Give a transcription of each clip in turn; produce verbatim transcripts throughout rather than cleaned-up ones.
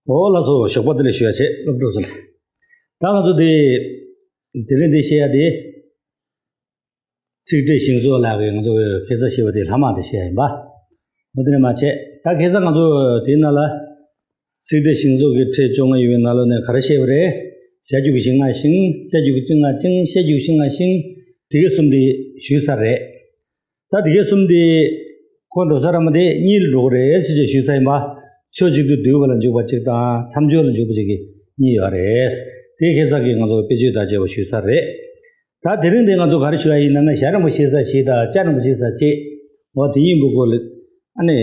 འོ་ལགས་སོ། ཞོགས་པ་བདེ་ལེགས་ཞུ་ཡ་བྱེད། སློབ་ཕྲུག་ཚོ་ལ། ད་ང་ཚོ་དེ་དེ་རིང་འདི་བཤད་ཡ་དེ། ཚིག་ཕྲད་ཞིང་བཟོ་ལགས་ཀྱིས་ང་ཚོ་ཁ་སང་བཤད་པ་དེ་ལྷག་མ་དེ་བཤད་ཡ་ཡིན་པ། འོ་དེ་ནས་མ་བྱས། ད་ཁ་སང་ང་ཚོ་དེའི་ནང་ལ་ཚིག་ཕྲད་ཞིང་བཟོ་གི་ཕྲད་བཅོ་ལྔ་ཡོད་པའི་ནང་ལོགས་ནས་ག་རེ་བཤད་པ་རེད། བྱ་རྒྱུད་ཀྱི་ཞིང་ལྔ་ཞིང་། བྱ་རྒྱུད་ཀྱི་ཅི་ལྔ་ཅིང་། བྱ་རྒྱུད་ཀྱི་ཤིང་ལྔ་ཤིང་། དེ་གའི་གསུམ་དེ་ཞུས་ཚར་རེད། ད་དེ་གའི་གསུམ་དེ་ཁོ་འགྲོ་ས་ར་མ་དེ་གཉིས་ལ་འགྲོ་གི་རེད་ཟེར་བྱས་ཞུས་ཚར་ཡིན་པ། ཕྱོགས་གཅིག་ཏུ་བསྡུས་པ་ལ་འཇུག་པ་གཅིག་དང་མཚམས་སྦྱོར་ལ་འཇུག་པ་གཅིག་གི་གཉིས་ཡོད་རེད། དེ་ཁ་སང་གི་ང་ཚོ་དཔེ་བརྗོད་དང་བཅས་པ་ཞུས་ཚར་རེད། ད་དེ་རིང་འདི་ང་ཚོ་ག་རེ་ཞུ་ཡ་ཡིན་ལབ་ན། བྱ་རིང་པོ་ཞེ་ས་བྱེད་དང་། བྱ་རིང་པོ་ཞེ་ས་བྱེད། འོ་དེ་གཉིས་པོ་སྐོར་ལ་ཨ་ནི་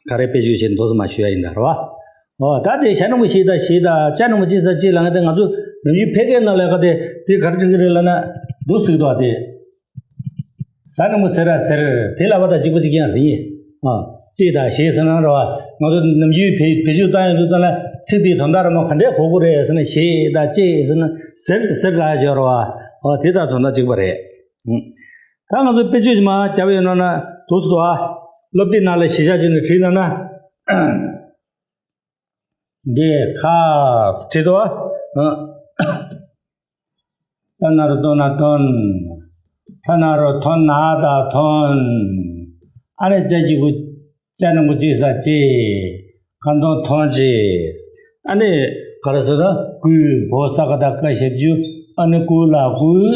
ག་རེ་དཔེ་བརྗོད་བྱེད་མདོ་ཙམ་མ་ཞུ་ཡ་ཡིན་ད་རེད་བ། འོ་ད་དེ་བྱ་རིང་པོ་ཞེ་ས་བྱེད་དང་། བྱ་རིང་པོ་ཞེ་ས་བྱེད་ལབ་ཡ་དེ་ང་ཚོ་ནམ་རྒྱུན་ཕལ་སྐད་ནང་ལ་ག་དེ་དེ་ག་རེ་དྲན་གི་རེད་ལབ་ན། འདུག་ཟེར་གི་འདུག་བ་དེ། བྱ་རིང་པོ་ཟེར་ར་ཟེར། དེ་ལབ་པ་དང་གཅིག་པ་གཅིག་རྐྱང་རེད། ཨ། བྱེད་དང་བྱེད་ཟེར་ན་རེད་བ། ང་ཚོ་ནམ་རྒྱུན་བེད་བེད་སྤྱོད་བཏང་ཡོང་དུས་ཙམ་ལ་ཚིག་དེའི་དོན་དག་ར་མ་ག་འདྲས་གོ་དགོས་རེད་ཟེར་ན། བྱེད་དང་བྱེད་ཟེར་ན་ཟེར་ཟེར་ལབ་ཡ་ཅིག་ཡོད་རེད་བ། ཨོ་དེ་དང་དོན་དག་གཅིག་པ་རེད། ཨང་། ད་ང་ཚོ་དཔེ་བརྗོད་ཅིག་མར་བརྒྱབ་ཡོང་ན་ན་འདུག་ཟེར་འདུག་ཨ། སློབ་དེབ་ནང་ལ་གཞི་བཞག་བྱས་ནས་བྲིས་ན་ན། འདི་ཁ་བྲིས་འདུག་ཨ། ཏ་ན་རོ་ཏོ་ན་ཏོན། ཐ་ན་རོ་ཐོ་ན་ད་ཐོན། ཨ་ནི་བྱ་རྒྱུད་ཀྱི་བྱ་རིང་པོ་ཞེ་ས་བྱེད། ཁ་འདོན་ཐོན་བྱེད། ཨ་ནི་ག་རེ་ཟེར་ན་བསྐུལ། བོ་ས་ག་ད་བཀའ་ཞབས་ཀྱུ། ཨ་ནི་བསྐུལ་ལ་བསྐུལ།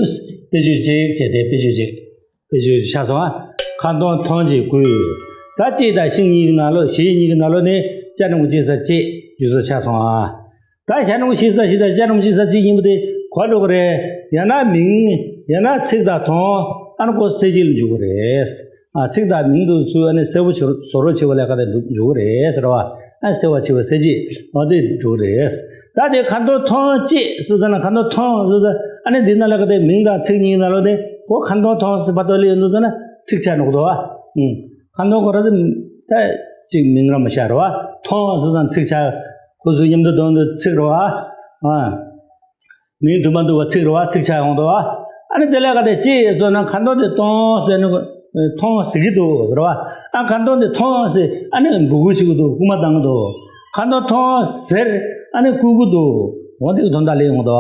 དཔེ་བརྗོད་ཅིག་བྱས་ཏེ་དཔེ་བརྗོད་ཅིག་དཔེ་བརྗོད་ཆགས་སོང་ཨ། ཁ་འདོན་ཐོན་བྱེད་བསྐུལ། ད་བྱེད་དང་ཤིང་གཉིས་ཀྱི་ནང་ལོགས། བྱེད་གཉིས་ཀྱི་ནང་ལོགས་ནས་བྱ་རིང་པོ་ཞེ་ས་བྱེད་ཞུ་ས་ཆགས་སོང་ཨ། ད་བྱ་རིང་པོ་ཞེ་ས་བྱེད་དང་བྱ་རིང་པོ་ཞེ་ས་བྱེད་གཉིས་པོ་དེ་ག་པར་འགྲོ་གི་རེད། ཡང་ན་མིང་། ཡང་ན་ཚིག་དང་དོན། ཨ་ནི་ཁོ་གསལ་བྱེད་ལ་འཇུག་གི་རེད། ཨ། ཚིག་དང་མིང་དེ་ཚོ་ཨ་ནི་གསལ་པོ་བཟོ་བཟོ་རོགས་བྱེད་པ་ལ་ག་དེ་འཇུག་གི་རེད་ཟེར་བ། ཨ། གསལ་བ་བྱེད་པ་གསལ་བྱེད། འོ་དེ་འགྲོ་གི་རེད། ད་དེ་ཁ་འདོན་ཐོན་བྱེད་ཟེར་ཙམ་ན། ཁ་འདོན་ཐོན་ཟེར་ཙམ། ཨ་ནི་འདི་ནང་ལ་ག་དེ་མིང་དང་ཚིག་གཉིས་ནང་ལོགས་དེ་ཁོ་ཁ་འདོན་ཐོན་ཟེར་བར་དུ་སླེབས་ཡོང་དུས་ཙམ་ན་ཚིག་ཆགས་འགྲོ་གི་འདུག་བ། ཨུམ། ཁ་འདོན་ཁོ་ར་དེ་ད་ཅིག་མིང་ར་མ་ཆགས་རེད་བ། ཐོན་ཟེར་ཙམ་ཚིག་ཆགས། ཁོ་ཚོ་མཉམ་དུ་འདོན་དུས་ཚིག་རེད་བ། ཨ། མིང་དུ་མ་འདུ་བ་ཚིག་རེད་བ། ཚིག་ཆགས་ཡོང་འདུག་བ། ཨ་ནི་དེ་ལས་ག་དེ་བྱེད་ཟེར་ན། ཁ་འདོན་དེ་ཐོན་ཟེར་ནས་ཐོན་ཟེར་གྱི་འདུག་ཟེར་བ། ཨ། ཁ་འདོན་དེ་ཐོན་ཟེར། ཨ་ནི་འབོད་སྐུལ་བྱེད་ཀྱི་འདུག་སྐུལ་མ་བཏང་གི་འདུག་ཁ་འདོན་ཐོན་ཟེར། ཨ་ནི་བསྐུལ་གྱི་འདུག་འོ་དེ་གི་དོན་དག་སླེབས་ཡོང་གི་འདུག་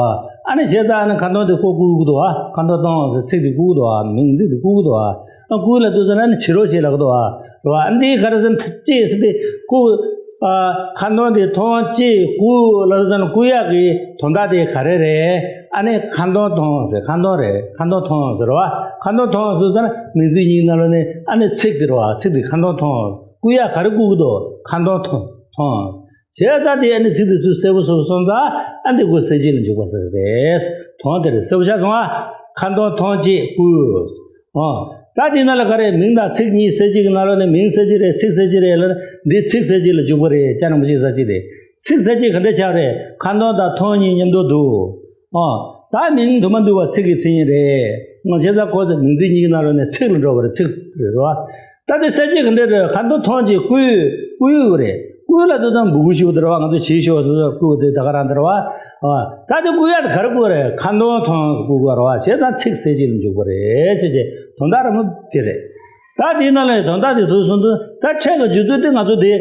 ཨ་ནི་བྱས་ཙང་ཨ་ནི་ཁ་འདོན་དེ་ཁོ་བསྐུལ་གྱི་འདུག་ཨ། ཁ་འདོན་ཐོན་ཟེར་ཚིག་དེ་བསྐུལ་གྱི་འདུག་ཨ། མིང་ཚིག་དེ་བསྐུལ་གྱི་འདུག་ཨ། ཨ། བསྐུལ་ལབ་དུས་ཙམ་ན་ཨ་ནི་བྱེད་རོགས་བྱེད་ལབ་ཀྱི་འདུག་ཨ། རེད་བ། ཨ། འདི་ག་རེ་ཟེར་ན་བྱེད་ཟེར་དེ་བསྐུལ། ཨ། ཁ་འདོན་དེ་ཐོན་བྱེད་བསྐུལ་ལབ་ཙམ་ན་བསྐུལ་ཡག་གི་དོན་དག་དེ་ག་རེ་རེད། ཨ་ནི་ཁ་འདོན་ཐོན་ཟེར། ཁ་འདོན་རེད། ཁ་འདོན་ཐོན་ཟེར་བ། ཁ་འདོན་ཐོན་ཟེར་ཙམ་ན་མིང་ཚིག་གཉིས་ནང་ལོགས་ནས་ཨ་ནི་ཚིག་དེ་རེད་བ། ཚིག་དེ་ཁ་འདོན་ཐོན། བསྐུལ་ཡག་ག་རེ་བསྐུལ་གྱི་འདུག་ཁ་འདོན་ཐོན་ཐོན། བྱས་ཙང་དེ་ཨ་ནི་ཚིག་དེ་ཚོ་གསལ་པོ་བཟོ་སོང་ཙང་། ཨ། འདི་ཁོ་གསལ་བྱེད་ལ་འཇུག་པ་ཟེར་རེད། དོན་དེ་རེད། གསལ་པོ་ཆགས་སོང་ཨ། ཁ་འདོན་ཐོན་བྱེད་བསྐུལ། ཨོ། ད་དེ་ནང་ལ་ག་རེ། མིང་དང་ཚིག་གཉིས་གསལ་བྱེད་ཀྱི་ནང་ལོགས་ནས་མིང་གསལ་བྱེད་རེད། ཚིག་གསལ་བྱེད་རེད་ལབ་ན། འདི་ཚིག་གསལ་བྱེད་ལ་འཇུག་པ་རེད། བྱ་རིང་པོ་ཞེ་ས་བྱེད་དེ། ཚིག་གསལ་བྱེད་ག་འདྲ་ཆགས་རེད། ཁ་འདོན་དང་ཐོན་གཉིས་མཉམ་དུ་འདུག་ཨོ། ད་མིང་དུ་མ་འདུ་བ་ཚིག་གི་མཚན་ཉིད་རེད། ང་བྱས་ཙང་ཁོ་ཚོ་མིང་ཚིག་གཉིས་ཀྱི་ནང་ལོགས་ནས་ཚིག་ལ་འགྲོ་བ་རེད། ཚིག་རེད་རོ། ད་དེ་གསལ་བྱེད་ག་འདྲ་རེད། ཁ་འདོན་ཐོན་བྱེད་བསྐུལ། བསྐུལ་ཡོད་རེད། བསྐུལ་ལབ་དུས་ཙམ་འབོད་སྐུལ་ཞུ་བ་དེ་རེད་བ། ང་ཚོ་བྱེད་ཞུ་བ་སོ་སོ་བསྐུལ་བ་དེ་ད་ག་རང་དེ་རེད་བ། ཨ། ད་དེ་བསྐུལ་ཡག་དེ་ག་རེ་བསྐུལ་རེད། ཁ་འདོན་ཐོན་བསྐུལ་དགོས་རེད་བ། བྱས་ཙང་ཚིག་གསལ་བྱེད་ལ་འཇུག་པ་རེད། བྱས་བྱས་དོན་དག་རང་མོ་དེ་རེད། ད་དེའི་ནང་ལ་དོན་དག་དེ་ཚོ་གསུངས་དུས། ད་ཕྲད་ཀྱི་སྦྱོར་ཚུལ་དེ་ང་ཚོ་དེ་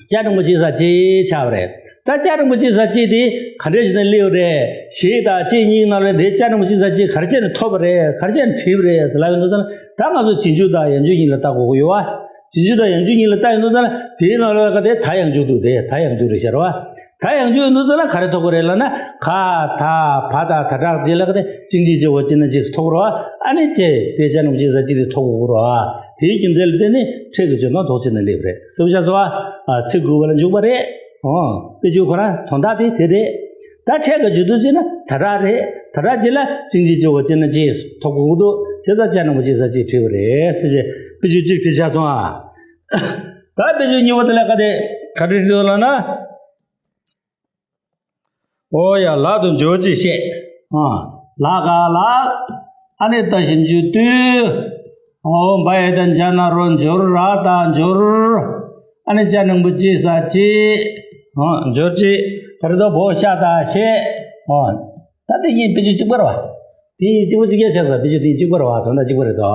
བྱ་རིང་པོ་ཞེ་ས་བྱེད་ཆགས་པ་རེད། ད་བྱ་རིང་པོ་ཞེ་ས་བྱེད་དེ་ག་འདྲ་ཞིག་ནས་སླེབས་པ་རེད། བྱེད་དང་བྱེད་གཉིས་ཀྱི་ནང་ལ་དེ་བྱ་རིང་པོ་ཞེ་ས་བྱེད་ག་རེ་བྱས་ནས་ཐོབ་པ་རེད། ག་རེ་བྱས་ནས་བྲིས་པ་རེད་ཟེར་ལབ་ཡོང་དུས་ཙམ་ལ། ད་ང་ཚོ་རྗེས་འཇུག་དང་ཡང་འཇུག་གཉིས་ལ་ལྟ་དགོས་ཀྱི་ཡོད་བ། རྗེས་འཇུག་དང་ཡང་འཇུག་གཉིས་ལ་ལྟ་ཡོང་དུས་ཙམ་ལ། དེའི་ནང་ལ་ག་དེ་ད་ཡང་འཇུག་འདུག་ཟེར་བ། ད་ཡང་འཇུག་ཡོང་དུས་ཙམ་ལ་ག་རེ་ཐོབ་ཀྱི་རེད་ལབ་ན། ག་ད་བ་ད་ད་དྲག་རྗེས་ལ་ག་དེ་ཅིང་ཅིག་ཅེ་བོ་ཅི་ན་ཅིག་ཐོབ་ཀྱི་རེད་བ། ཨ་ནི་ཅེ་དེ་བྱ་རིང་པོ་ཞེ་ས་བྱེད་དེ་ཐོབ་དགོས་ཀྱི་རེད་བ། དེའི་རྒྱུ་མཚན་ལ་བརྟེན་ནས་ཕྲད་ཀྱི་སྦྱོར་སྟངས་དོགས་ཟོན་ནས་སླེབས་པ་རེད། གསལ་པོ་ཆགས་སོང་བ། ཨ། ཚིག་བསྐུལ་བ་ལ་འཇུག་པ་རེད། ཨོ། དཔེ་བརྗོད་ཁོ་རང་དོན་དག་དེ་དེ་རེད། ད་ཕྲད་ཀྱི་སྦྱོར་ཚུལ་བྱས་ན་ད་དྲག་རེད། ད་དྲག་རྗེས་ལ་ཅིང་ཅིག་ཅེ་བོ་ཅི་ན་ཅིག་ཐོབ་དགོས་ཀྱི་འདུག་བྱས་ཙང་བྱ་རིང་པོ་ཞེ་ས་བྱེད་བྲིས་པ་རེད་ཟེར་བྱས། དཔེ་བརྗོད་གཅིག་དེ་ཆགས་སོང་ཨ། ད་དཔེ་བརྗོད་གཉིས་པ་དེ་ལ་ག་དེ་ག་རེ་བྲིས་འདུག་ལབ་ན། ཨོ་ཡ། ལ་དང་འབྱོར་ཅེས་བཤད། ཨ། ལ་ག་ལ། ཨ་ནི་ད་ཞབས་ཀྱུ་ཏུ། ཨོ། བ་ཡ་བཏགས་བྱ་ན་རོ་འབྱོར། ར་བཏགས་འབྱོར། ཨ་ནི་བྱ་རིང་པོ་ཞེ་ས་བྱེད། ཨོ། འབྱོར་བྱེད། ད་རེས་ད་བོ་ཤ་བཏགས་བཤད། ཨོ། ད་དེ་གཉིས་དཔེ་བརྗོད་གཅིག་པ་རེད་བ། དེ་གཉིས་གཅིག་པ་གཅིག་རྐྱང་ཆགས་སོང་། དཔེ་བརྗོད་དེ་གཉིས་གཅིག་པ་རེད་བ། དོན་དག་གཅིག་པ་རེད་དོ།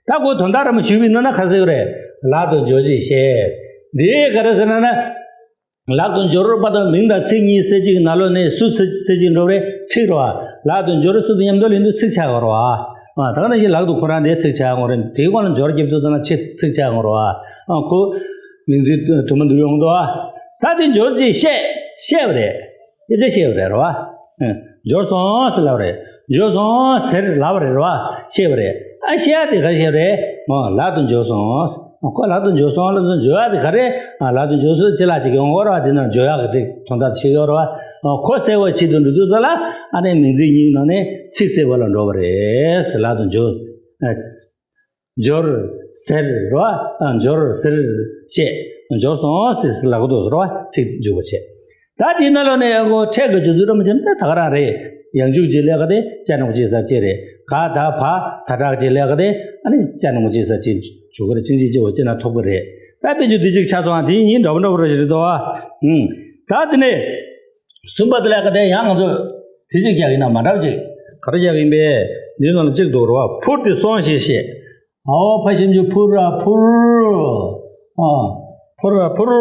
ད་ཁོ་དོན་དག་རང་མོ་ཞུས་པ་ཡིན་ན་ན་ག་རེ་ཟེར་གྱི་རེད། ལ་དང་འབྱོར་ཅེས་བཤད། འདི་ག་རེ་ཟེར་ན་ན། ལག་ཏུ་འབྱོར་བ་དང་མིང་དང་ཚིག་གཉིས་གསལ་བྱེད་ཀྱི་ནང་ལོགས་ནས་སུ་གསལ་བྱེད་འགྲོ་བའི་ཚིག་རེད་བ། ལག་ཏུ་འབྱོར་སུ་དང་མཉམ་དུ་ལེན་དུས་ཚིག་ཆགས་ཡོད་རེད་བ། ད་ག་ནང་བཞིན་ལག་ཏུ་ཁོ་རང་དེ་ཚིག་ཆགས་ཡོད་རེད། དེའི་སྒང་ལ་འབྱོར་རྒྱབ་དུས་ཙམ་ལ་ཚིག་ཚིག་ཆགས་ཡོད་རེད་བ། ཁོ་མིང་ཚིག་དུ་མ་འདུག་ཡོང་འདུག་བ། ད་དེ་འབྱོར་ཅེས་བཤད་བཤད་པ་རེད། སྐད་ཆ་བཤད་པ་རེད་རེད་བ། འབྱོར་སོང་ཟེར་ལབ་པ་རེད། འབྱོར་སོང་ཟེར་ལབ་པ་རེད་རེད་བ། བཤད་པ་རེད། ཨ་བཤད་ཡ་དེ་ག་རེ་བཤད་པ་རེད། ལག་ཏུ་འབྱོར་སོང་། ཁོ་ལག་ཏུ་འབྱོར་སོང་ལབ་སོང་། འབྱོར་ཡ་དེ་ག་རེ། ལག་ཏུ་འབྱོར་སོང་ཅི་ལ་ཅིག་ཡོང་གི་ཡོད་རེད་བ། དེ་ན་འབྱོར་ཡ་གི་དེ་དོན་དག་བྱེད་ཀྱི་ཡོད་རེད་བ། ཁོ་གསལ་བའི་ཆེད་དུ་འགྲོ་དུས་ཙམ་ལ་ཨ་ནི་མིང་ཚིག་གཉིས་ནང་ནས་ཚིག་གསལ་བ་ལ་འགྲོ་བ་རེད། ལག་ཏུ་འབྱོར། འབྱོར་ཟེར་རེད་བ། འབྱོར་ཟེར་བཤད། འབྱོར་སོང་ཟེར་ལབ་ཀྱི་འདུག་ཟེར་བ། ཚིག་འཇུག་པ་བྱས། ད་དེའི་ནང་ལོགས་ནས་ཁོ་ཕྲད་ཀྱི་སྦྱོར་ཚུལ་འདྲ་མི་འདྲ་ད་ག་རང་རེད། ཡང་འཇུག་ཅེས་ལབ་ཀྱི་དེ་ཅ་ནང་པོ་ཅིག་ས་ཅིག་རེད། ག་ད་བ་ད་དྲག་ཅེས་ལབ་ཀྱི་དེ་ཨ་ནི་ཅ་ནང་པོ་ཅིག་ས་ཅིག་འཇུག་གི་རེད། ཅིང་ཅིག་ཅེས་པ་ཅིག་ན་ཐུག་གི་རེད། ད་དཔེ་བརྗོད་འདི་གཅིག་ཆ་ཚང་དེ་གཉིས་འདྲ་པོ་འདྲ་པོ་རེད་ཟེར་འདུག་ཨ། ད་དེ་ནས་གསུམ་པ་དེ་ལབ་ཀྱི་དེ་ཡང་ང་ཚོ་དེ་གཅིག་རྒྱག་ཡིན་ན་མ་འདྲ་བ་ཅིག་ག་རེ་རྒྱག་ཡིན་པས། འདིའི་ནང་ལ་གཅིག་འདུག་རེད་བ། འཕུར་ཏེ་སོང་ཞེས་བཤད། འོ་ཕ་ཞབས་ཀྱུ་འཕུར་ར་འཕུར། ཨ། འཕུར་ར་འཕུར།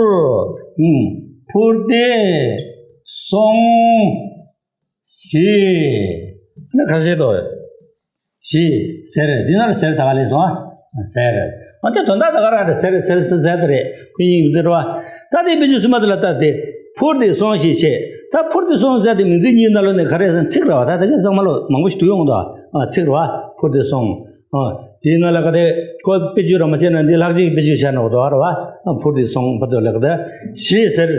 ཨུམ། འཕུར་ཏེ་སོང་ཞེས། ནི་ག་ཞེས་དོ། ཞེས་ཟེར། འདི་ན་ཟེར་ད་ག་ལས་སོང་ཨ། ཟེར། འོ་དེ་དོན་དག་ད་ག་རང་རེད། ཟེར་ཟེར་ཟེར་ཟེར་དེ་རེད། ཁོ་ཡིན་འདི་རེད་བ། ད་དེ་དཔེ་བརྗོད་གསུམ་པ་དེ་ལ་ལྟ་སྟེ། འཕུར་ཏེ་སོང་ཞེས་བཤད། ད་འཕུར་ཏེ་སོང་ཟེར་དེ་མིང་ཚིག་གཉིས་ནང་ལོགས་ནས་ག་རེ་ཟེར་ན་ཚིག་རེད་བ། ད་དེ་ག་ཚང་མ་ལོ་མང་པོ་ཞིག་འདུག་ཡོང་འདུག་ཨ། ཚིག་རེད་བ། འཕུར་ཏེ་སོང་། ཨ། དེའི་ནང་ལ་ག་དེ་ཁོ་དཔེ་བརྗོད་ར་མ་བྱས་ན་འདི་ལྷག་ཅིག་དཔེ་བརྗོད་བྱས་ན་འོ་དོ་ར་བ། ཨ། འཕུར་ཏེ་སོང་བ་དོ་ལ་ག་དེ་ཞེས་ཟེར།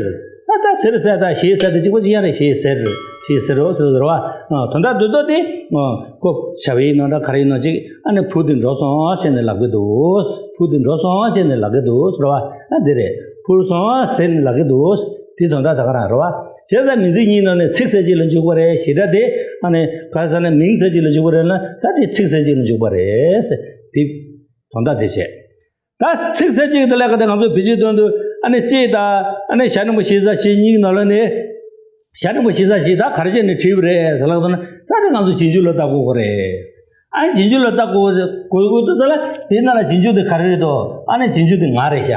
ཨ། ད་ཟེར་ཟེར་ད་ཞེས་ཟེར་དེ་གཅིག་པ་གཅིག་ཡང་རེད། ཞེས་ཟེར། ཞེས་ཟེར་རོ་ཟེར་ར་བ། ཨ། དོན་དག་འདི་དོ་དེ། ཨ། ཁོ་བྱ་བའི་ནང་འདྲ་ག་རེ་ཡིན་ནོ་ཅིག་ཨ་ནི་འཕུར་ཏེ་འགྲོ་སོང་བྱས་ནས་ལབ་ཀྱི་འདུག་འཕུར་ཏེ་འགྲོ་སོང་བྱས་ནས་ལབ་ཀྱི་འདུག་ཟེར་བ། ཨ། འདི་རེད། འཕུར་སོང་ཟེར་ནས་ལབ་ཀྱི་འདུག་དེ་དོན་དག་ད་ག་རང་རེད་བ། བྱས་ཙང་མིང་ཚིག་གཉིས་ནང་ནས་ཚིག་གསལ་བྱེད་ལ་འཇུག་པ་རེད། ཞེ་དྲག་དེ་ཨ་ནི་ག་རེ་ཟེར་ན་མིང་གསལ་བྱེད་ལ་འཇུག་པ་རེད་ན་ད་དེ་ཚིག་གསལ་བྱེད་ལ་འཇུག་པ་རེད། དེ་དོན་དག་དེ་བྱས། ད་ཚིག་གསལ་བྱེད་དེ་ལ་ག་དེ་ང་ཚོ་བེད་སྤྱོད་དོན་དུ་ཨ་ནི་ལྕེ་དང་ཨ་ནི་ཞྭ་སྣ་བུག་ཞེས་བྱ་ཞེས་གཉིས་ནང་ལ་ནི་ཞྭ་སྣ་བུག་ཞེས་བྱ་ཞེས་ད་ག་རེ་བྱས་ནས་བྲིས་པ་རེད་ཟེར་ལབ་དོན་ད་དེ་ང་ཚོ་རྗེས་འཇུག་ལ་ལྟ་དགོས་ཀྱི་རེད། ཨ་ནི་རྗེས་འཇུག་ལ་ལྟ་དགོས་དགོས་དགོས་དུས་ཙམ་ལ་དེའི་ནང་ལ་རྗེས་འཇུག་དེ་ག་རེ་རེད་དོ། ཨ་ནི་རྗེས་འཇུག་དེ་ང་རེད་ཤག་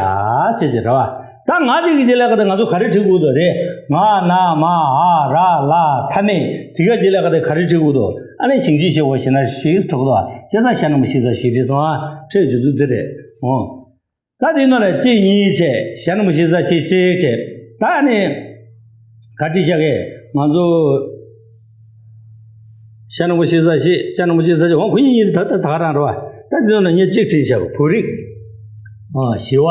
ཟེར་གྱི་རེད་བ། ད་ང་དེ་གི་རྗེས་ལ་ག་དེ་ང་ཚོ་ག་རེ་བྲིས་དགོས་དོ་རེད། ང་ན་མ་འ་ར་ལ་ཐ་མེ་དེ་ག་རྗེས་ལ་ག་དེ་ག་རེ་བྲིས་དགོས་དོ། ཨ་ནི་ཞིང་ཆེན་ཞེས་པ་ཞེ་ན་ཞིག་གྲུབ་དོ། བྱས་ཙང་ཞྭ་སྣ་བུག་ཞེས་བྱ་ཞིག་བྲིས་སོང་ཨ། ཕྲད་རྗེས་འཇུག་དེ་རེད། འོ། ད་དེ་ནང་ལ་ལྕེ་གཉིས་བྱས། ཞྭ་སྣ་བུག་ཞེས་བྱ་ཞེས་ལྕེ་བྱས། ད་ནི་ག་བྲིས་བཞག་གི་ང་ཚོ་ཞྭ་སྣ་བུག་ཞེས་བྱ་ཞེས་ལྕེ་སྣ་བུག་ཞེས་བྱ་ཞེས། འོ་ཁོ་གཉིས་གཉིས་ད་ད་ག་རང་རེད་བ། ད་དེ་ནང་ལ་ངས་གཅིག་བྲིས་བཞག་བུ་རིགས། ཨ། ཞི་བ།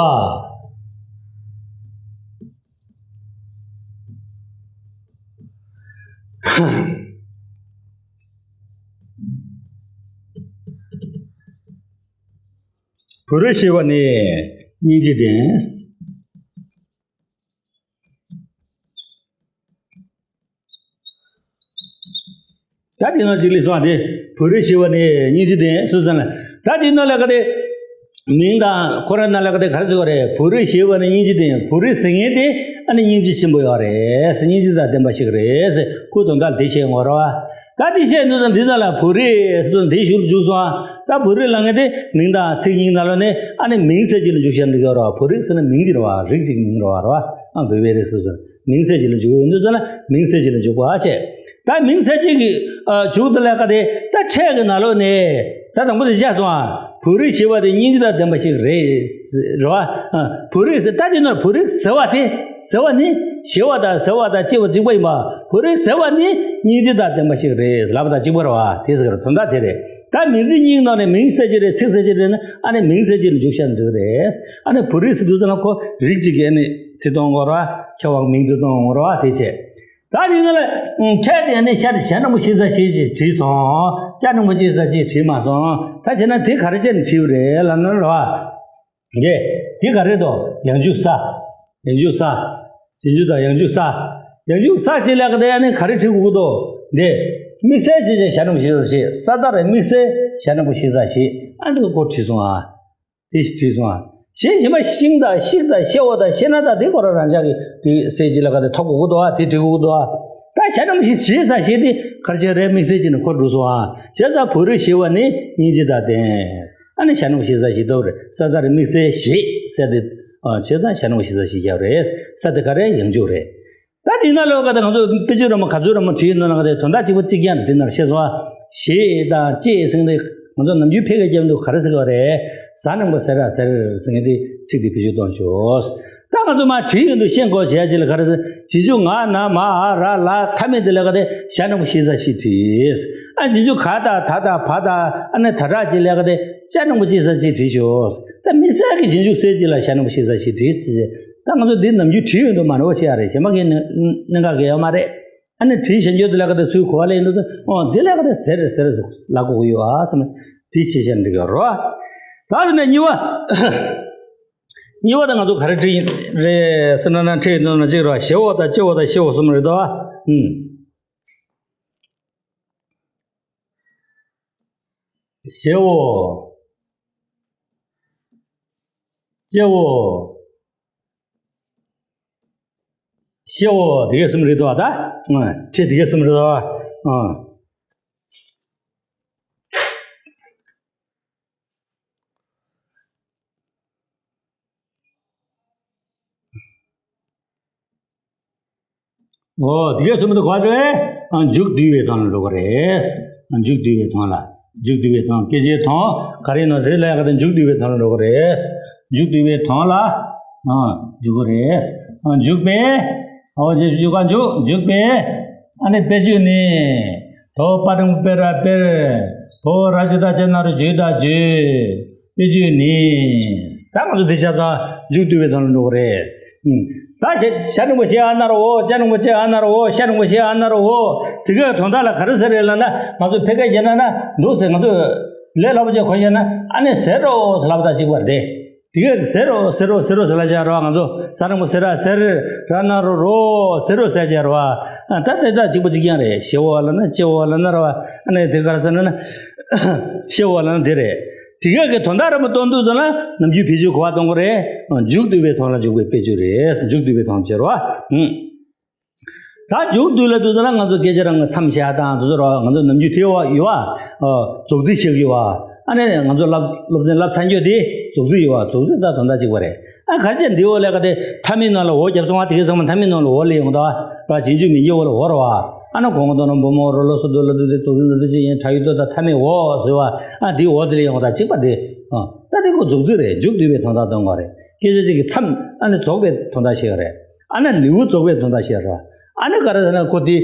བུ་རིགས་ཞི་བ་ནི་སྙིང་རྗེ་ལྡན། ད་དེ་ནང་གཅིག་ལས་སོང་དེ། བུ་རིགས་ཞི་བ་ནི་སྙིང་རྗེ་ལྡན་སུ་ཙམ་ལ། ད་དེ་ནང་ལ་ག་དེ། མིང་དང་ཁོ་རང་ནང་ལ་ག་དེ་ག་རེ་ཟེར་བ་རེད། བུ་རིགས་ཞི་བ་ནི་སྙིང་རྗེ་ལྡན། བུ་རིགས་ཟེར་མཁན་དེ་ཨ་ནི་སྙིང་རྗེ་ཆེན་པོ་ཡོད་རེད། སྙིང་རྗེ་དང་ལྡན་པ་ཞིག་རེད། ཁོ་དོན་དག་དེ་བཤད་ཡོང་བ་རེད་བ། ད་དེ་བཤད་དུས་ཙམ་འདི་ཙམ་ལ་བུ་རིགས་ཟེར་དུས་དེ་གཞུག་ལ་འཇུག་སོང་ཨ། ད་བུ་རིགས་ལབ་མཁན་དེ་མིང་དང་ཚིག་གཉིས་ནང་ལོགས་ནས་ཨ་ནི་མིང་གསལ་བྱེད་ལ་འཇུག་བྱས་འདུག་ཡོད་རེད་བ། བུ་རིགས་ཟེར་ན་མིང་ཅིག་རེད་བ། རིགས་ཅིག་མིང་རེད་བ། རེད་བ། ཨ། བུ་བའི་རིགས་སུ་ཟེར། མིང་གསལ་བྱེད་ལ་འཇུག་ཡོང་དུས་ཙམ་ལ་མིང་གསལ་བྱེད་ལ་འཇུག་པ་བྱས། ད་མིང་གསལ་བྱེད་ཀྱི་ཨ་འཇུག་དེ་ལ་ག་དེ་ད་ཕྲད་ཀྱི་ནང་ལོགས་ནས་ད་དང་པོ་དེ་བཞག་སོང་ཨ། བུ་རིགས་ཞི་བ་དེ་སྙིང་རྗེ་དང་ལྡན་པ་ཞིག་རེད། རེད་བ། ཨ། བུ་རིགས་ཟེར་ད་དེ་ནོར་བུ་རིགས་ཟེར་བ་དེ་ཟེར་བ་ནི་ཞི་བ་དང་ཟེར་བ་དང་གཅིག་པ་གཅིག་པ་ཡིན་པ། བུ་རིགས་ཟེར་བ་ནི་སྙིང་རྗེ་དང་ལྡན་པ་ཞིག་རེད་ལབ་པ་དང་གཅིག་པ་རེད་བ། དེ་ཟེར་གྱི་རེད། དོན་དག་དེ་རེད། ད་མིང་ཚིག་གཉིས་ནང་ནས་མིང་གསལ་བྱེད་རེད་ཚིག་གསལ་བྱེད་རེད་ན་ཨ་ནི་མིང་གསལ་བྱེད་ལ་འཇུག་བྱ་འདུག་རེད། ཨ་ནི་བུ་རིགས་ཟེར་དུས་ཙམ་ལ་ཁོ་རིགས་གཅིག་གི་ཨ་ནི་དེ་གཏོང་དགོས་ར་ཁྱབ་པ་མིང་དེ་གཏོང་དགོས་ར་དེ་བྱས། ད་དེ་ནང་ལ་ཕྲད་དེ་ཨ་ནི་ཞྭ་ཞྭ་སྣ་བུག་ཞེས་བྱ་ཞེས་བྲིས་སོང་། ལྕེ་སྣ་བུག་ཞེས་བྱ་ཞེས་བྲིས་མ་སོང་། ད་བྱས་ན་དེ་ག་རེ་བྱས་ནས་བྲིས་པ་རེད་ལབ་ན་ར། འདི་འདི་ག་རེ་དོ། ཡང་འཇུག་ས། ཡང་འཇུག་ས། རྗེས་འཇུག་དང་ཡང་འཇུག་ས། ཡང་འཇུག་ས་ཅེས་ལབ་ཀྱི་དེ་ཨ་ནི་ག་རེ་བྲིས་དགོས་ཀྱི་འདུག་འདི། དམིགས་བསལ་ཞེས་བྱ་ཞྭ་སྣ་བུག་ཞེས་བྱ་ཞེས། ས་ད་རེ་དམིགས་བསལ་ཞྭ་སྣ་བུག་ཞེས་བྱ་ཞེས་ཨ་འདི་གོ་བྲིས་སོང་ཨ། དེ་ཞིག་བྲིས་སོང་ཨ། ཞེས་བྱ་མ་ཤིང་དང་ཤིག་དང་ཤེ་བ་དང་ཤེ་ན་དང་དེ་གོ་ར་རང་ཅག་གི་དེ་གསལ་བྱེད་ལ་ག་དེ་ཐོབ་དགོས་ཀྱི་འདུག་ཨ། དེ་བྲིས་དགོས་ཀྱི་འདུག་ཨ། ད་ཞྭ་སྣ་བུག་ཞེས་བྱ་ཞེས་དེ་ག་རེ་བྱས་རེད། དམིགས་བསལ་བྱས་ནས་གོ་འགྲོ་སོང་ཨ། བྱས་ཙང་བུ་རིགས་ཞི་བ་ནི་སྙིང་རྗེ་དང་ལྡན། ཨ་ནི་ཞྭ་སྣ་བུག་ཞེས་བྱ་ཞེས་ལབ་རེད། ས་ད་རེ་དམིགས་བསལ་ཞེས་ཟེར་ཏེ། བྱས་ཙང་ཞྭ་སྣུམ་པ་བཞེས་ས་ཞིག་བཞག་རེད། ས་དེ་ག་རེ། ཡང་འཇུག་རེད། ད་དེ་ན་ལོ་ག་ད་ང་ཚོ་དཔེ་ཆ་ར་མ་ག་ཚོད་ར་མ་བྲིས་ཡོད་ན་ག་དེ་དོན་དག་གཅིག་པ་གཅིག་རྐྱང་རེད། དེ་ན་ཤེས་སོང་ཨ། ཞེས་དང་ཅེས་ཟེར་མཁན་དེ་ང་ཚོ་ནམ་རྒྱུན་ཕལ་སྐད་རྒྱབ་འདུག་ག་རེ་ཟེར་གི་རེད། གཟའ་སྣུམ་པ་ཟེར་ར་ཟེར་ཟེར་མཁན་དེ་ཚིག་དེ་བེད་སྤྱོད་གཏོང་ཆོག་ད་ང་ཚོ་མ་བྲིས་ཡོད་འདུག་ཤེས་དགོས་བྱས་ཅིག་ལ་ག་རེ་ཟེར། རྗེས་འཇུག་ང་ན་མ་འ་ར་ལ་མཐའ་མེད་དེ་ལ་ག་དེ་ཞྭ་སྣུམ་པ་བཞེས་ས་ཞིག་བྲིས། ཨ་རྗེས་འཇུག་ག་དང་ད་དང་བ་དང་ཨ་ནི་ད་དྲག་ཅིག་ལ་ག་དེ་ཅ་སྣུམ་པ་བཞེས་ས་ཅིག་བྲིས་ཆོག་ད་དམིགས་བསལ་གྱི་རྗེས་འཇུག་གསལ་ཅིག་ལ་ཞྭ་སྣུམ་པ་བཞེས་ས་ཞིག་བྲིས་ཟེར། ད་ང་ཚོ་འདི་ནམ་རྒྱུན་བྲིས་ཡོད་འདུག་མ་ནོར་བ་བྱེད་ཡ་རེད། གཞན་པ་གའི་གནད་འགག་གི་ཡོད་མ་རེད། ཨ་ནི་བྲིས་བཞག་རྒྱུ་དེ་ལ་ག་དེ་ཚུར་གོ་བ་ལེན་འདུག་ཨོ་འདི་ལ་ག་དེ་ཟེར་ཟེར་ལབ་དགོས་ཀྱི་ཡོད་ཨ་བསམ། དེ་ཤེས་བྱ་འགྲིག་གི་རེད། ད་དེ་ནས་གཉིས་པ། གཉིས་པ་དེ་ང་ཚོ་ག་རེ་བྲིས་རེད་ཟེར་ན་ན་ཁྲིད་ཡོད་ན་གཅིག་རེད། ཞེ་བོ་དང་ལྕེ་བོ་དང་ཤེ་བོ་གསུམ་རེད་དོ། ཨུམ། ཞེ་བོ། ལྕེ་བོ། ཤེ་བོ་དེ་ག་གསུམ་རེད་དོ། ད་ཁྲིད་དེ་ག་གསུམ་རེད་དོ། ཨོ་དེ་ག་གསུམ་དུ་ག་རེད། མཇུག་བསྡུ་བའི་དོན་ལ་འགྲོ་གི་རེད། མཇུག་བསྡུ་བའི་དོན་ལ། མཇུག་བསྡུ་བའི་དོན། སྐད་ཆའི་དོན་ག་རེ་ཡིན་ན་རེད་ལ་ཡ་ག་དེ་མཇུག་བསྡུ་བའི་དོན་ལ་འགྲོ་གི་རེད། མཇུག་བསྡུ་བའི་དོན་ལ། ཨ་འཇུག་གི་རེད། ཨ་འཇུག་པས། ཨོ་ཇེ་འཇུག་ག་འཇུག་འཇུག་པས། ཨ་ནི་དཔེ་བརྗོད་ནི། དོ་པ་དང་པེ་ར་པེར། བོ་ར་ཇི་ད་ཅ་ན་རོ་ཇུ་ད་ཇུ། དཔེ་བརྗོད་ནི། ད་ང་ཚོ་འདི་ཆ་ཚང་མཇུག་བསྡུ་བའི་དོན་ལ་འགྲོ་གི་རེད། ད་ཞྭ་ཞྭ་སྣུམ་པ་ཞེས་ཨ་ན་རོ་འོ། ལྕེ་སྣུམ་པ་ཞེས་ཨ་ན་རོ་འོ། ཤྭ་སྣུམ་པ་ཞེས་ཨ་ན་རོ་འོ། དེ་གའི་དོན་དག་ལ་ག་རེ་ཟེར་རེད་ལབ་ན། ང་ཚོ་ཕལ་སྐད་རྒྱབ་ན་ན་འདུག་ཟེར། ང་ཚོ་ལས་སླ་པོ་བྱས་གོ་ཤེས་ན་ཨ་ནི་ཟེར་རོ་ཟེར་ལབ་ད་གཅིག་པ་རེད། དེ་གའི་ཟེར་རོ་ཟེར་རོ་ཟེར་རོ་ཟེར་ལབ་བྱས་རོ། ང་ཚོ་ཟ་སྣུམ་པ་ཟེར་ར་ཟེར། ར་ན་རོ་རོ། ཟེར་རོ་ཟེར་བྱས་རོ། ད་དེ་ད་གཅིག་པ་གཅིག་རྐྱང་རེད། ཞེ་བོ་ལབ་ན་ལྕེ་བོ་ལབ་ན་རོ། ཨ་ནི་དེ་ག་རེ་ཟེར་ན་ན་ཤེས་པ་ལབ་ན་དེ་རེད། དེ་ག་གི་དོན་དག་ར་མ་སྟོན་དུས་ཙམ་ལ་ནམ་རྒྱུན་བེད་སྤྱོད་གོ་བ་གཏོང་གི་རེད། མཇུག་བསྡུ་བའི་དོན་ལ་འཇུག་པའི་དཔེ་བརྗོད་རེད། མཇུག་བསྡུ་བའི་དོན་བྱེད་རོགས། ཨུམ། ད་མཇུག་བསྡུ་ལ་དུས་ཙམ་ལ་ང་ཚོ་སྐད་ཆ་རང་གི་མཚམས་བཞག་དང་དུས་ཚོད་རོགས། ང་ཚོ་ནམ་རྒྱུན་དེ་བ་ཡོད་བ། རྫོགས་ཚིག་བཤད་ཀྱི་ཡོད་བ། ཨ་ནི་ང་ཚོ་སློབ་སློབ་ཚན་བསླབ་ཚར་རྒྱུ་དེ་རྫོགས་ཚིག་ཡོད་བ། རྫོགས་ཚིག་ད་དོན་དག་གཅིག་པ་རེད། ཨ་ག་ཅི་འདི་འོ་ལས་ཀ་དེ་མཐའ་མའི་ནང་ལ་འོ་རྒྱབ་སོང་བ། དེ་གའི་ཚང་མ་མཐའ་མའི་ནང་ལ་འོ་ལས་ཡོང་ད་བ། རྗེས་འཇུག་མི་འཇུག་འོ་ལ་འོ་ར་བ། ཨ་ན་གོང་དུ་ན་བུ་མོ་རོ་ལོ་སོ་དུ་ལ་དུ་དེ་རྫོགས་ཚིག་ལ་དུ་ཅི་ཡིན་ཁྲ་ཡུ་དོ་ད་མཐའ་མའི་འོ་ཟེར་བ། ཨ་འདི་འོ་དེ་ལས་ཡོང་ད་གཅིག་པ་དེ། ཨ་ད་དེ་ཁོ་རྫོགས་ཚིག་རེད། མཇུག་བསྡུ་བའི་དོན་དག་སྟོན་དགོས་རེད། སྐད་ཆ་གཅིག་གི་མཚམས་ཨ་ནི་རྫོགས་པའི་དོན་དག་བཤད་ཀྱི་རེད། ཨ་ནི་ལེའུ་རྫོགས་པའི་དོན་དག་བཤད་རེད། ཨ་ནི་ག་རེ་ཟེར་ན་ཁོ་དེ།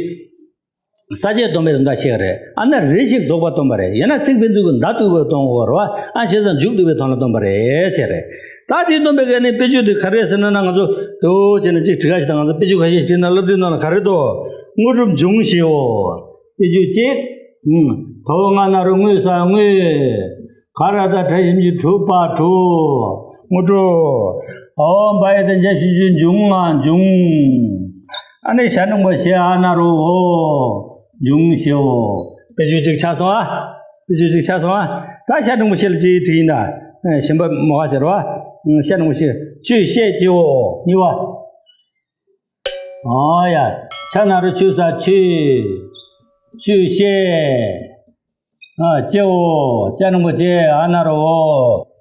ས་བཅད་སྟོན་པའི་དོན་དག་བཤད་རེད། ཨ་ནི་རེ་ཞིག་རྫོགས་པ་སྟོན་པ་རེད། ཡང་ན་ཚིག་ཕན་ཚུན་གྱི་མདའ་གཏུག་པའི་སྟོན་དགོས་རེད་བ། ཨ་བྱས་ཙང་མཇུག་བསྡུ་བའི་དོན་ལ་སྟོན་པ་རེད་ཟེར་རེད། ད་དེ་སྟོན་པའི་ག་ནས་དཔེ་བརྗོད་དེ་ག་རེ་ཟེར་ན་ན། ང་ཚོ་དེ་བོ་བྱས་ན་གཅིག་བྲིས་ཁ་ཞིག་དང་། ང་ཚོ་དཔེ་བརྗོད་ཁ་ཤས་ཤིག་བྲིས་ན་སློབ་དེབ་ནང་ལ་ག་རེ་འདུག་དངོས་གྲུབ་འབྱུང་ཞེའོ། དཔེ་བརྗོད་གཅིག་དོ་ང་ན་རོ་དངོས་ས་དངོས། ག་ར་བཏགས་གྲ་ཞབས་ཀྱུ་གྲུ་པ་གྲུ། དངོས་གྲུབ། འ་བ་ཡ་བཏགས་འཇའ་ཞབས་ཀྱུ་འབྱུང་ང་འབྱུང་། ཨ་ནི་ཞྭ་སྣུམ་པ་ཞེས་ཨ་ན་རོ་འོ། འབྱུང་ཞེའོ། དཔེ་བརྗོད་གཅིག་ཆགས་སོང་ཨ། དཔེ་བརྗོད་གཅིག་ཆགས་སོང་ཨ། ད་ཞྭ་སྣུམ་པ་ཞེས་ལ་ཅི་བྲིས་ཡིན་ད། གཞན་པ་མོ་ག་ཟེར་བ། ཞྭ་སྣུམ་པ་ཞེས་ཆུ་ཤེས་ཀྱིའོ། གཉིས་པ། ཨོ་ཡ། ཆ་ན་རོ་ཆུ་ས་ཆུས། ཆུ་ཤེས། ཨ་ཀྱིའོ། ཅ་སྣུམ་པ་ཅེས་ཨ་ན་རོ་འོ།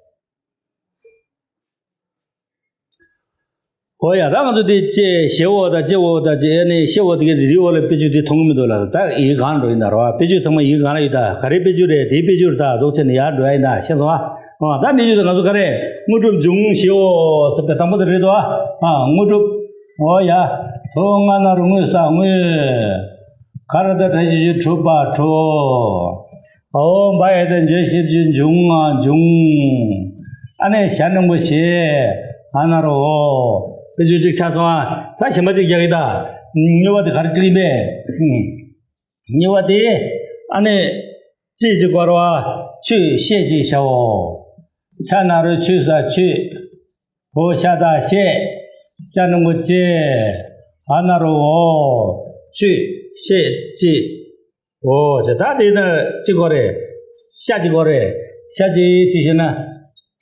ཨོ་ཡ། ད་ང་ཚོ་དེ་ཅེས་ཞེའོ་དང་ཀྱིའོ་དང་ཅེས་ནི་ཤེའོ་དེ་གའི་དེ་རིགས་འོག་ལ་དཔེ་བརྗོད་དེ་མཐོང་གི་མི་འདུག་ལ། ད་ཡི་གེ་གང་འགྲོ་ཡིན་ད་རོ། དཔེ་བརྗོད་ཚང་མ་ཡི་གེ་གང་ལ་ཡོད་ད། ག་རེ་དཔེ་བརྗོད་རེད། དེའི་དཔེ་བརྗོད་རེད་ད། རྫོགས་ཆེན་ནི་ཡར་འགྲོ་ཡ་ཡིན་ད། ཤེས་སོང་ཨ། ཨོ་ད་དཔེ་བརྗོད་དེ་ང་ཚོ་ག་རེ་དངོས་གྲུབ་འབྱུང་ཞེའོ་ཟེར་བའི་དང་པོ་དེ་རེད་དོ། ཨ་དངོས་གྲུབ། ཨོ་ཡ། དོ་ང་ན་རོ་དངོས་ས་དངོས། ག་ར་བཏགས་གྲ་ཞབས་ཀྱུ་གྲུ་པ་གྲུ། འ་བ་ཡ་བཏགས་འཇའ་ཞབས་ཀྱུ་འབྱུང་ང་འབྱུང་། ཨ་ནི་ཞྭ་སྣུམ་པ་ཞེས་ཨ་ན་རོ་འོ། དཔེ་བརྗོད་གཅིག་ཆགས་སོང་ཨ། ད་གཞན་པ་གཅིག་རྒྱག་གི་ད། གཉིས་པ་དེ་ག་རེ་བྲིས་ཡིན་པས། གཉིས་པ་དེ། ཨ་ནི། ཅེས་ཀྱི་སྐོར་བ། ཆུས་ཤེས་ཀྱིས་ཞེའོ། ཆ་ན་རོ་ཆུ་ས་ཆུས། འོ་ཤ་བཏགས་ཤེས། ཅ་སྣུམ་པ་ཅེས། ཨ་ན་རོ་འོ། ཆུས་ཤེས་ཀྱིས། འོ་ཅེས། ད་དེ་ན་ཅི་སྐོར་རེད། ཤ་ཅི་སྐོར་རེད། ཤ་ཅི་དེ་ཤེས་ན།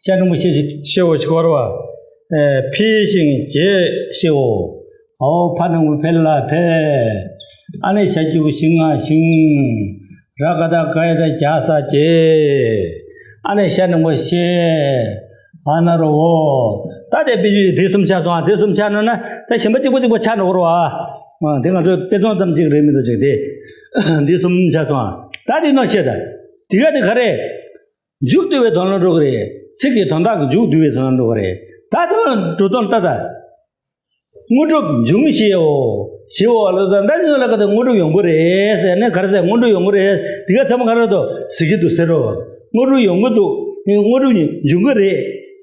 ཤ་སྣུམ་པ་ཤེས་ཀྱིས་ཞེའོ་ཅི་སྐོར་བ། ཨེ་འཕེལ་ཞིང་རྒྱས་ཞེའོ། འོ་ཕ་སྣུམ་པ་འཕེལ་ལ་འཕེལ། ཨ་ནི་ཞ་གི་གུ་ཞི་ང་ཞིང་། ར་ག་བཏགས་རྒ་ཡ་བཏགས་རྒྱ་ས་རྒྱས། ཨ་ནི་ཤ་སྣུམ་པ་ཤེས། ཨ་ན་རོ་འོ། ད་དེ་དཔེ་ཆ་དེ་གསུམ་ཆགས་སོང་ཨ། དེ་གསུམ་ཆགས་ན་ན་ད་གཞན་པ་གཅིག་པ་གཅིག་པ་ཆགས་འགྲོ་གི་རེད་བ། ཨ་དེ་ང་ཚོ་དཔེ་མཚོན་ཙམ་གཅིག་རེད་མི་འདུག་ཅིག་དེ། དེ་གསུམ་ཆགས་སོང་ཨ། ད་དེ་ནོ་བཤད་ད། དེ་ག་དེ་ག་རེད། མཇུག་བསྡུ་བའི་དོན་ལ་འགྲོ་གི་རེད། ཚིག་གི་དོན་དག་གི་མཇུག་བསྡུ་བའི་དོན་ལ་འགྲོ་གི་རེད། ད་དེ་ལ་འགྲོ་དོན་ལྟ་ད། དངོས་གྲུབ་འབྱུང་ཞེའོ། ཞེའོ་ལ་ད་ད་ནི་ལ་ཀ་ད་དངོས་གྲུབ་ཡོང་གི་རེད་ཟེར་ནས་ག་རེ་ཟེར། དངོས་གྲུབ་ཡོང་གི་རེད། དེ་ག་ཚང་མ་ག་རེ་དོ་ཟེར་གྱི་འདུག་ཟེར་རོ། དངོས་གྲུབ་ཡོང་གི་འདུག་དངོས་གྲུབ་འབྱུང་གི་རེད་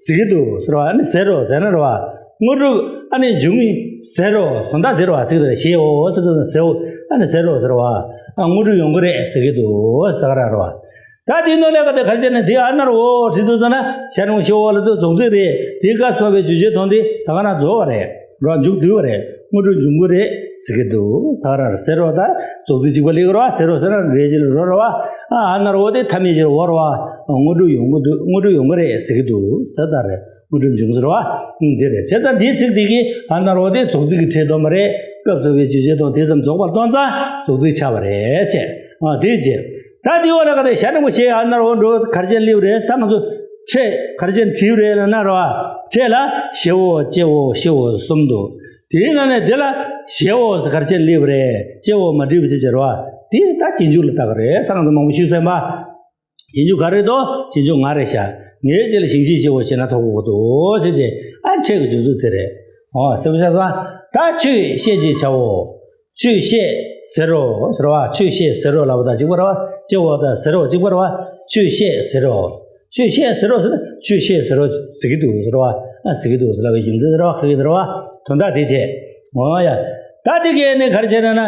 ཟེར་གྱི་འདུག་ཟེར་བ་ཨ་ནི་ཟེར་རོ་ཟེར་ན་རོ། དངོས་གྲུབ་ཨ་ནི་འབྱུང་ཟེར་རོ། དོན་དག་དེ་རོ་ཟེར་གྱི་རེད། ཞེའོ་ཟེར་གྱི་ཟེར་ཨ་ནི་ཟེར་རོ་ཟེར་བ། ཨ་དངོས་གྲུབ་ཡོང་གི་རེད་ཟེར་གྱི་འདུག་ཟེར་ག་ར་རོ། ད་དེའི་ནང་ལས་ཀ་དེ་ག་རེ་བྱས་ནས་དེ་ཨ་ན་རོ་འོ་བྲིས་འདུག་ཟེར་ན་ཞ་ནི་མོ་ཞེའོ་ལ་དེ་རྫོགས་ཚིག་རེད། དེའི་སྐབས་སུ་བབས་པའི་བརྗོད་བྱའི་དོན་དེ་ད་ག་ན་རྫོགས་པ་རེད། རོ་མཇུག་བསྡུས་པ་རེད། དངོས་གྲུབ་འབྱུང་གི་རེད་ཟེར་གྱི་འདུག་ད་ག་ར་ཟེར་རོ། ད་རྫོགས་ཚིག་གཅིག་པ་ལེགས་རོ་ཟེར་རོ་ཟེར་ན་རེད་ཅེས་རོ་རོ་བ། ཨ་ན་རོ་འོ་དེ་ཐ་མི་ཅིར་འོ་རོ་བ། དངོས་གྲུབ་ཡོང་གི་འདུག་དངོས་གྲུབ་ཡོང་གི་རེད་ཟེར་གྱི་འདུག་ད་ད་རེད། དངོས་གྲུབ་འབྱུང་ཟེར་བ། འདི་རེད། བྱས་ཙང་འདིའི་ཚིག་འདི་གིས་ཨ་ན་རོ་དེ་རྫོགས་ཚིག་གི་ཁྲིད་སྟོན་པ་རེད། སྐབས་སུ་བབས་པའི་བརྗོད་བྱའི་དོན་དེ་ཙམ་རྫོགས་པར་སྟོན་ཙང་རྫོགས་ཚིག་ཆགས་པ་རེད་ཅེས། ཨ་དེའི་རྗེས། ད་དེའི་འོག་ལ་ག་དེ་ཞ་ནི་མོ་ཞེས་ཨ་ན་རོ་འགྲོ་ག་རེ་བྱས་སླེབས་རེད། ད་ང་ཚོ་ཕྲད་ག་རེ་བྱས་བྲིས་རེད་ལ་ན་རོ། ཕྲད་ལ་ཞེའོ་ཅེའོ་ཞེའོ་གསུམ་འདུག་དེའི་ནང་ནས་དེ་ལ་ཞེའོ་ག་རེ་བྱས་སླེབས་རེད། ཅེའོ་མ་བྲིས་པ་ཅེས་བྱ་རོ། དེ་ད་རྗེས་འཇུག་ལ་བཏགས་པ་རེད། ད་ང་ཚོ་མང་པོ་ཞུས་ཟིན་པ། རྗེས་འཇུག་ག་རེ་དོ། རྗེས་འཇུག་ང་རེད་ཤག་ངའི་རྗེས་ལ་ཞིང་གཤེགས་ཞེས་པ་བྱས་ན་ཐོག་གོ་དོ་ཟེར་བྱས་ཨ་ཕྲད་ཀྱི་རྗེས་འཇུག་དེ་རེད། ཨོ་ཟེར་བ་ཤ་ཚ། ད་ཆོས་བཤད་ཅེས་བྱའོ། ཆོས་བཤད་ཟེར་རོ་ཟེར་བ། ཆོས་བཤད་ཟེར་རོ་ལབ་པ་དང་གཅིག་པ་རེད་བ། ཅེའོ་དང་ཟེར་རོ་གཅིག་པ་རེད་བ། ཆོས་བཤད་ཟེར་རོ། ཆོས་བཤད་ཟེར་རོ་ཟེར་ན་ཆོས་བཤད་ཟེར་རོ་ཟེར་གྱི་འདུག་ཟེར་བ། ཨ་ཟེར་གྱི་འདུག་ཟེར་ལབ་པའི་རྒྱུ་མཚན་ཟེར་བ་ཁ་གི་ཟེར་བ། དོན་དག་དེ་བྱས། ཨོ་ཡ། ད་དེ་གས་ནི་ག་རེ་བྱས་ན་ན།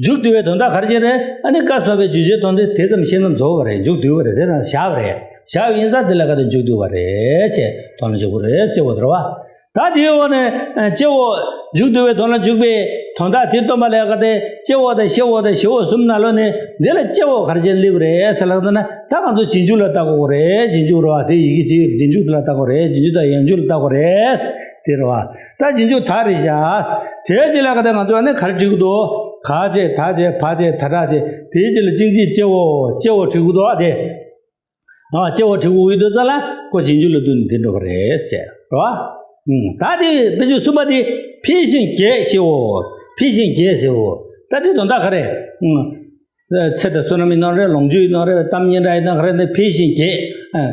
མཇུག་བསྡུ་བའི་དོན་དག་ག་རེ་བྱས་རེད། ཨ་ནི་སྐབས་སུ་བབས་པའི་བརྗོད་བྱའི་དོན་དེ་དེ་ཙམ་བཤད་ན་རྫོགས་པ་རེད། མཇུག་བསྡུས་པ་རེད། དེ་ན་བཞག་པ་རེད། བཞག་པ་ཡིན་ཙང་དེ་ལ་ག་དེ་མཇུག་བསྡུས་པ་རེད་ཅེས་དོན་ལ་འཇུག་པ་རེད་ཅེས་པ་རེད་བ། ད་དེའི་འོག་ནས་ཅེའོ། མཇུག་བསྡུ་བའི་དོན་ལ་འཇུག་པའི་དོན་དག་དེ་སྟོན་པ་ལ་ག་དེ་ཅེའོ་དང་ཞེའོ་དང་ཞེའོ་གསུམ་ནང་ལོགས་ནས་འདི་ལ་ཅེའོ་ག་རེ་བྱས་སླེབས་པ་རེད་ཟེར་ལབ་ན། ད་ང་ཚོ་རྗེས་འཇུག་ལ་བལྟ་དགོས་རེད། རྗེས་འཇུག་རེད་བ། དེ་ཡི་གེ་དེ་རྗེས་འཇུག་དེ་ལ་བལྟ་དགོས་རེད། རྗེས་འཇུག་དང་ཡང་འཇུག་ལ་བལྟ་དགོས་རེད། དེ་རེད་བ། ད་རྗེས་འཇུག་ད་རེད་བཞག་དེའི་རྗེས་ལ་ག་དེ་ང་ཚོ་ཨ་ནི་ག་རེ་བྲིས་དགོས་འདུག་ག་བྱས་ད་བྱས་བ་བྱས་ད་དྲག་བྱས། དེའི་རྗེས་ལ་ཅིང་ཅི་ཅེའོ་ཅེའོ་བྲིས་དགོས་འདུག་ཨ་དེ། ཨ་ཅེའོ་བྲིས་དགོས་ཀྱི་འདུག་ཙ་ལ་ཁོ་རྗེས་འཇུག་ལ་བསྡུས་ནས་འདི་འགྲོ་གི་རེད་ཟེར་རོ། ཨུམ། ད་དེ་དཔེ་ཆ་གསུམ་པ་དེ་འཕེལ་ཞིང་རྒྱས་ཞེའོ། འཕེལ་ཞིང་རྒྱས་ཟེར་བོ། ད་དེ་དོན་དག་ག་རེ། ཨུམ། ཚེ་དང་བསོད་ནམས་ཡིན་ནམ་རེད། ལོངས་སྤྱོད་ཡིན་ནམ་རེད། གཏམ་སྙན་གྲགས་ཡིན་ནམ་ག་རེ་འདི་འཕེལ་ཞིང་རྒྱས། ཨ།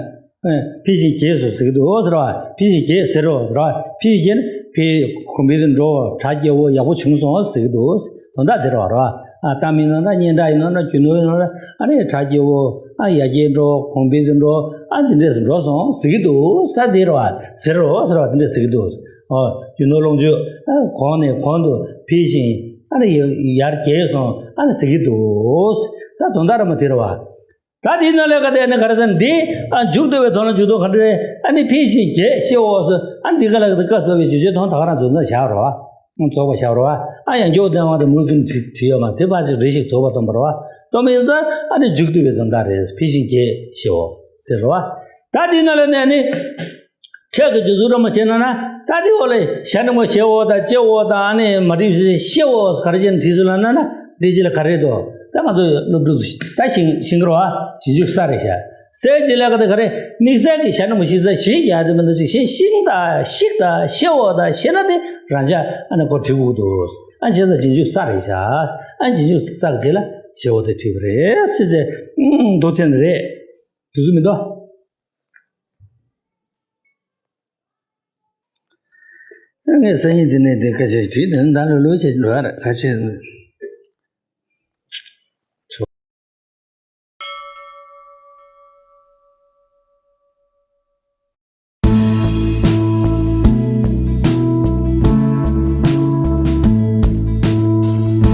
ཨ། འཕེལ་ཞིང་རྒྱས་སོ་ཟེར་གྱི་འདུག་ཟེར་བ། འཕེལ་ཞིང་རྒྱས་ཟེར་རོ་ཟེར་བ། འཕེལ་ཞིང་རྒྱས་ནི་འཕེལ་གོང་འཕེལ་དུ་འགྲོ། གྲགས་རྒྱས་པོ་ཡག་པོ་བྱུང་སོང་ཟེར་གྱི་འདུག་དོན་དག་དེ་རེད་བ། རེད་བ། ཨ། གཏམ་ཡིན་ནམ་ད་སྙན་གྲགས་ཡིན་ནམ་ད་རྒྱུ་ནོར་ཡིན་ནམ་ད་ཨ་ནི་གྲགས་རྒྱས་པོ་ཨ་ཡར་རྒྱས་འགྲོ། གོང་འཕེལ་དུ་འགྲོ། ཨ་འདི་འདྲས་སུ་འགྲོ་སོང་ཟེར་གྱི་འདུག་ད་དེ་རེད་བ། ཟེར་རོ་ཟེར་བ་དེ་འདྲས་ཟེར་གྱི་འདུག་ཨོ། རྒྱུ་ནོར་ལོངས་སྤྱོད་ཨ་གོང་ནས་གོང་དུ་འཕེལ་ཞིང་ཨ་ནི་ཡར་རྒྱས་སོང་ཨ་ནི་ཟེར་གྱི་འདུག་ད་དོན་དག་ར་མ་དེ་རེད་བ། ད་དེའི་ནང་ལས་ག་དེ་ནི་ག་རེ་ཟེར་ན་འདི་ཨ་མཇུག་བསྡུ་བའི་དོན་ལ་འཇུག་དོན་ག་འདྲ་རེད། ཨ་ནི་འཕེལ་ཞིང་རྒྱས་ཞེའོ་ཟེར། ཨ་འདི་ག་ལ་ག་དེ་སྐབས་སུ་བབས་པའི་བརྗོད་བྱའི་དོན་ད་ག་རང་རྫོགས་ན་བཞག་རོ། རྫོགས་པ་བཞག་རོ། ཨ་ཡང་འགྱོ་བདེ་བ་དེ་མུ་མཐུད་བྲིས་བྲིས་ཡོད་མ་དེ་ཕར་ཅིག་རེ་ཞིག་རྫོགས་པ་སྟོན་པ་རོ། སྟོན་པ་ཡིན་ཙང་ཨ་ནི་མཇུག་བསྡུ་བའི་དོན་དག་རེད། འཕེལ་ཞིང་རྒྱས་ཞེའོ་དེ་རོ། ད་དེའི་ནང་ལས་ནས་ཨ་ནི། ཕྲད་ཀྱི་རྗེས་འཇུག་ར་མ་བྱས་ན་ན། ད་དེ་འོག་ལ་ཞ་ནི་མོ་ཞེའོ་དང་ཅེའོ་དང་ཨ་ནི་མ་བྲིས་ཞེའོ་ག་རེ་བྱས་ནས་བྲིས་སོང་ལབ་ན་ན། དེ་རྗེས་ལ་ག་རེ་འདུག་ད་ང་ཚོ་སློབ་ཕྲུག་ད་ཤིང་ཤིང་ཀར་བ་རྗེས་འཇུག་ས་རེད་ཤག་སའི་རྗེས་ལ་ག་དེ་ག་རེ། དམིགས་བསལ་གྱི་ཞ་ནི་མོ་ཞེ་ས་ཞེས་རྒྱག་དེ་མི་འདུག་ཅིག་ཞེས་ཤིང་དང་ཤིག་དང་ཞེའོ་དང་ཞེ་ན་དེ་རང་ཅག་ཨ་ནི་ཁོ་བྲིས་དགོས་འདུག་ཨ་བྱས་ཙང་རྗེས་འཇུག་ས་རེད་ཤག་ཨ་རྗེས་འཇུག་ས་གི་རྗེས་ལ་ཞེའོ་དེ་བྲིས་པ་རེད་ཟེར་ཚེ། མདོ་ཆེན་རེད། དུས་ཚོད་མི་འདུག་ངས་སང་ཉིན་དེ་ནས་དེ་སྐད་ཆ་དྲིས་དེ་ནི་ད་ལོ་ལོ་ཆེ་འགྲོ་ཡ་རེད་ཁ་ཆེ།